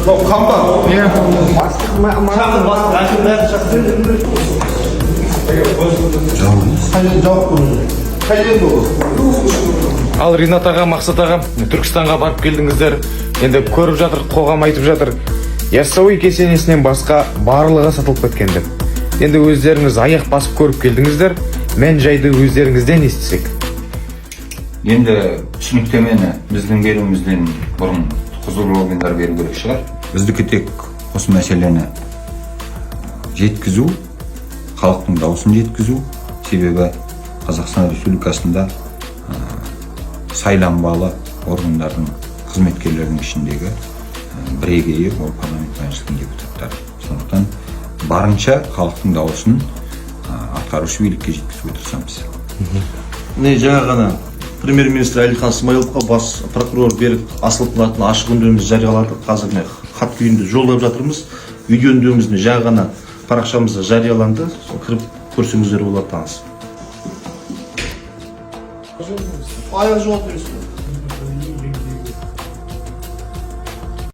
Мынау қамба. Иә. Шақыр бастық, әкім, бәрін шақыр. Қай жерден жауап көріңіз? Қай жерден ол? Ал, Ринат аға, Мақсат аға, Түркістанға барып келдіңіздер. Енді көріп жатыр, қоғам айтып жатыр, Яссауи кесенесінен басқа барлығы сатылып кеткен деп. Енді өздеріңіз аяқ басып көріп келдіңіздер, мән жайды өздеріңізден естісек. Енді түсініктемені біздің беруімізден бұрын құзырлы органдар беру керек шығар. Біздікі тек осы мәселені жеткізу, халықтың дауысын жеткізу. Себебі Қазақстан Республикасында сайланбалы органдардың қызметкерлерінің ішіндегі бірегейі ол парламент мәжілісінің депутаттары. Сондықтан барынша халықтың дауысын атқарушы билікке жеткізуге тырысамыз. Міне, жаңа ғана премьер министр Әлихан Смайыловқа, бас прокурор Берік Асыловтың атына ашық үндеуімізді жарияладық. Қазір, міне, хат күйінде жолдап жатырмыз. Видео үндеуіміз, міне, жаңа ғана парақшамызда жарияланды. Сол кіріп көрсеңіздер болады, танысып. Аяқ жуатын емес.